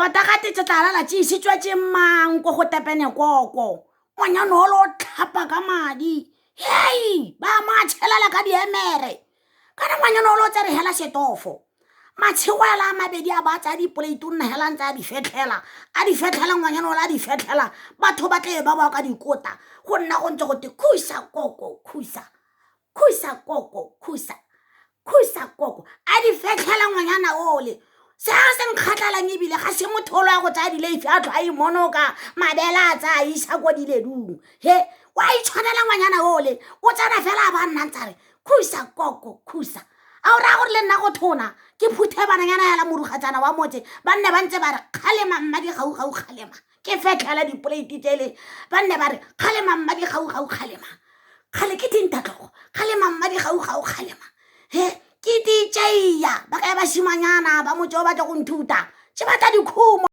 Tota gate tse tla lala tse isitswe tse mang ko go tepene koko. Ngwanyana olo o tlhapa ka madi. Hei, ba mo a tshelela ka diemere. Kana ngwanyana olo o tsere hela setofo. Matshego a mabedi a ba tsaya dipoleite o nna hela ntse a di fetlhela. A di fetlhela ngwanyana olo a di fetlhela. Batho ba tle ba ba ka dikota. Go nna go ntse go te khusa koko khusa. Khusa koko khusa. Khusa koko. A di fetlhela ngwanyana ole. Se a se nkgatlhalang ebile ga se motho olo ya go tsaya dileifi a tlhwa imonoka mabele a tsaya a isa ko diledung. He, wa itshwanela ngwanyana ole. O tsena fela a ba nna ntse re khusa koko khusa. A o raya gore le nna go thona ke phuthe bananyana hela morugatsana wa motse ba nne ba ntse ba re kgalema mma digaugau kgalema. Ke fetlhela dipoleiti tsele ba nne ba re kgalema mma digaugau kgalema. Kgale ke tintatlhogo kgalema mma digaugau kgalema. He, ke ditšeia ba kae basimanyana ba motse o batla go nthuta tše batla dikhumo.